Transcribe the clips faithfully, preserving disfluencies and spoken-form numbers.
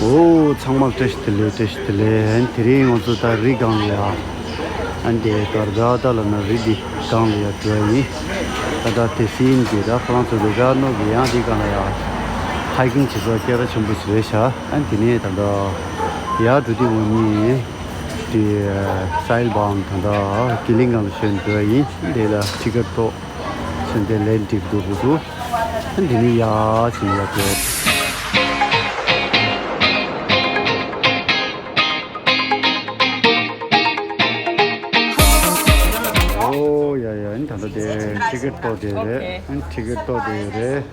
ཨོ། ཚང་མ་བཀྲ་ཤིས་བདེ་ལེགས། བཀྲ་ཤིས་བདེ་ལེགས། ཨན་དེ་རིང་ང་ཚོ་ད་རི་སྒང་ལ་ཡ། ཨན་དེ་ད་ར་ད་ད་ལ་ན་རི་འདི་སྒང་ལ་ཡ་འགྲོ་ཡ་ཡིན། ད་ད་དེ་སྲིན་གྱི་ད་ཁོ་རང་ཚོ་རི་ཀ་ནོ་གི་ཡང་འདི་སྒང་ལ་ཡ་ཧའི་ཀིང་བྱེད་ས་སྐད་གྲགས་ཆེན་པོ་ཞིག་རེད་ཤག་ཨན་དེ་ནས་ད་ད་ཡ་འགྲོ་དུས་འོ་ནི་དེ་སའིལ་བྷམ་ད་ད་ཀི་ལིང་སྒང་ལ་ཞོན་འགྲོ་ཡ་ཡིན། དེ་ལ་ཊི་ཀེ་ཊི་ཐོག་ཚོན་དེ་ལན་འགྲིག་འདུག་གོ་འདུག་ཨ་འདི་ནི་ཡ་ཅིག་ཡ་དེ། ཨོ་ཡ་ཡ། ཨ་ནི་ད་ལྟ་དེ་ཊི་ཀེ་ཊི་ཐོག་དེ་རེད། ཨ་ཊི་ཀེ་ཊི་ཐོག་དེ་རེད།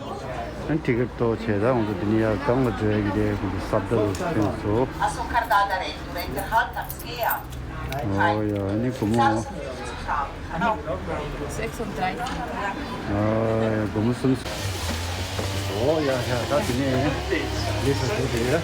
ཨ་ཊི་ཀེ་ཊི་ཐོག་བྱས་ད་ང་ཚོ་འདི་ནི་ཡ་སྒང་ལ་འགྲོ་ཡ་གི་དེ་ཁོང་ཚོ་སབ་ད་ལ་ཐོན་སོང་། ཨོ་ཡ། ཨ་ནི་སྒོར་མོ། Sechsunddreißig. ཨ་སྒོར་མོ་གསུམ། ཨོ་ཡ་ཡ། ད་དེ་ནས་ལས་ས་ཞུ་དེ།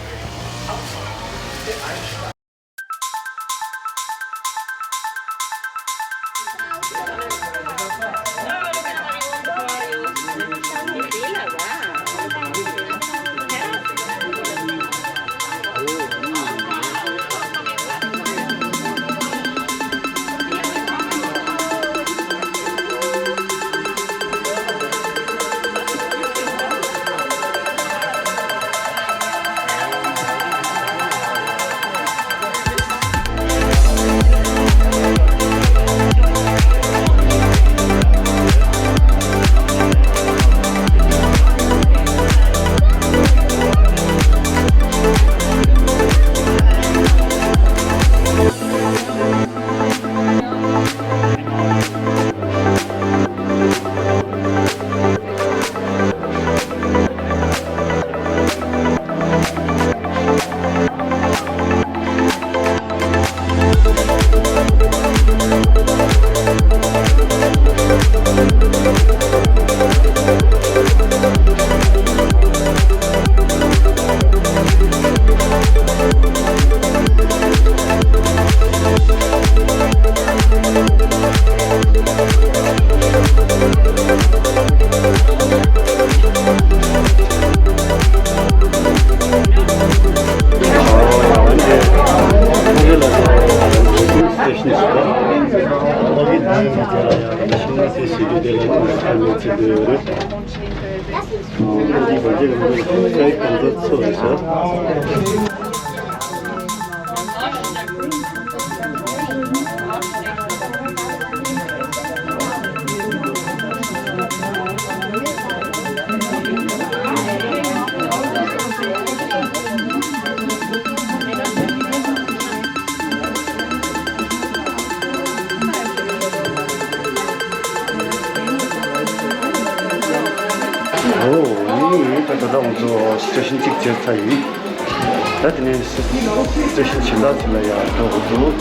ཨོ། ནི་ད་ད་ལྟ་ང་ཚོ་སི་ཊེ་ཤན་གཅིག་བརྗེད་ཚར་ཡིན། ད་དེ་ནས་སི་ཊེ་ཤན་གཞན་དག་ཅིག་ལ་ཡར་འགྲོ་དགོས་འདུག་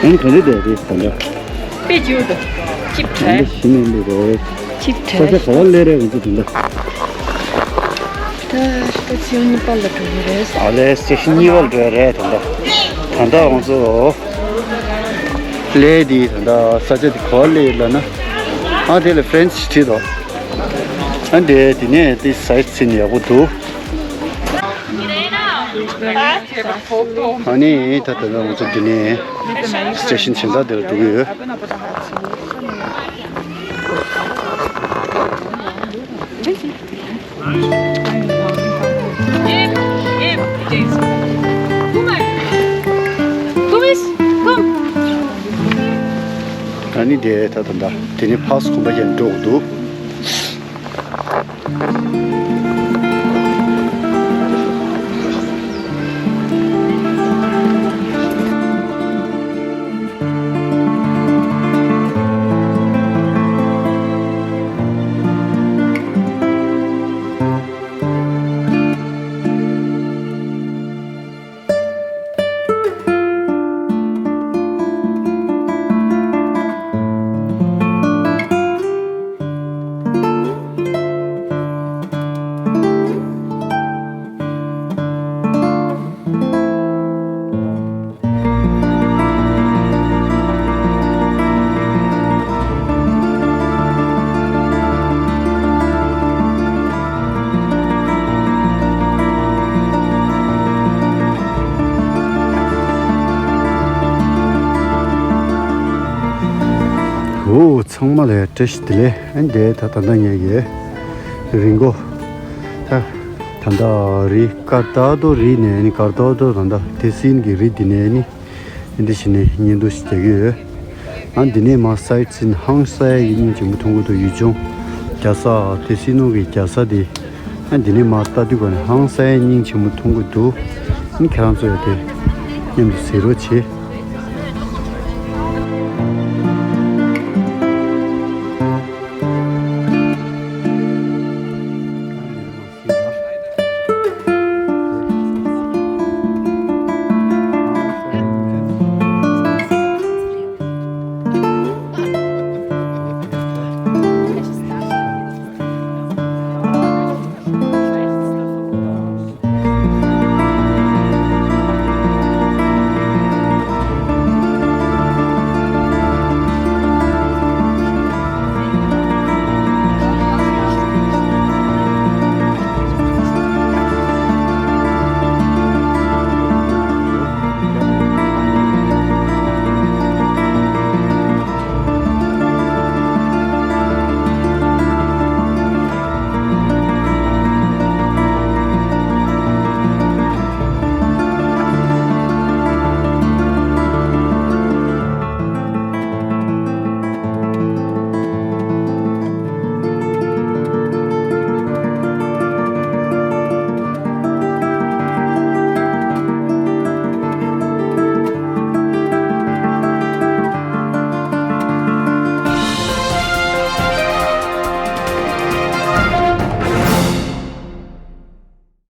ཨ་ནི་ག་འདྲ་བསྡད་རེད་ད་ལྟ། དཔེ་འགྱུར་དུ། ཅིབ་ད་ལྟ་ཕྲ། གཞི་ནས་འདི་རེད། ཅིབ་ས་ཆ་ག་པར་སླེབས་རེད་ང་ཚོ་ད་ལྟ། ད་ད་ཅིའུ་གཉིས་པ་ལ་འགྲོ་གི་རེད། ཨ་ལས་སི་ཊེ་ཤན་གཉིས་པ་ལ་འགྲོ་ཡ་རེད་ད་ལྟ། ད་ལྟ་ང་ཚོ་སླེབས་དེ་ད་ལྟ་ས་ཆ་དེ་ག་པར་སླེབས་ལབ་ན། ཨ་དེ་ལ་ཧྥ་རན་སི་བྲིས་འདུག་ཨ་འདྲས་དེ་ནས་དེ་སའིཊ་སིན་ཡག་པོ་འདུག་ཨ་ནི་ད་ལྟ་ང་ཚོ་འདི་ནས་སི་ཊེ་ཤན་གཞན་དག་དེར་འགྲོ་གི་ཡོད། ཨ་ནི་དེ་ད་ད་ད་དེ་ནས་ཕར་ཚུར་གོམ་པ་བརྒྱབ་འགྲོ་གི་འདུག་ཚང་མ་ལ་བཀྲ་ཤིས་བདེ་ལེགས། ཨ་ནི་དེ་ད་ད་ལྟ་ངས་ཀྱི་རི་མགོ་ད་ད་ལྟ་རི་ཀར་ཏ་ཏོ་རི་ནས་ཨ་ནི་ཀར་ཏ་ཏོ་ད་ལྟ་ཏེ་སིན་གྱི་རི་འདི་ནས་ཨ་ནི་འདི་བྱས་ནས་བརྙན་ཐུང་ཞིག་རྒྱག་གི་ཡོད། ཨ་འདི་ནས་མར་སའིཊ་སིན་ཧང་སང་ཡ་གི་སྙིང་རྗེ་མོ་མཐོང་གི་འདུག་ཡུལ་ལྗོངས་རྒྱལ་ས་ཏེ་སི་ནོ་གི་རྒྱལ་ས་དེ། ཨ་འདི་ནས་མར་ལྟ་དུས་ག་ནས་ཧང་སང་ཡ་སྙིང་རྗེ་མོ་མཐོང་གི་འདུག་ཨ་ཁྱེད་རང་ཚོ་ཡ་དེ་མཉམ་དུ་གཟིགས་རོགས་བྱེད།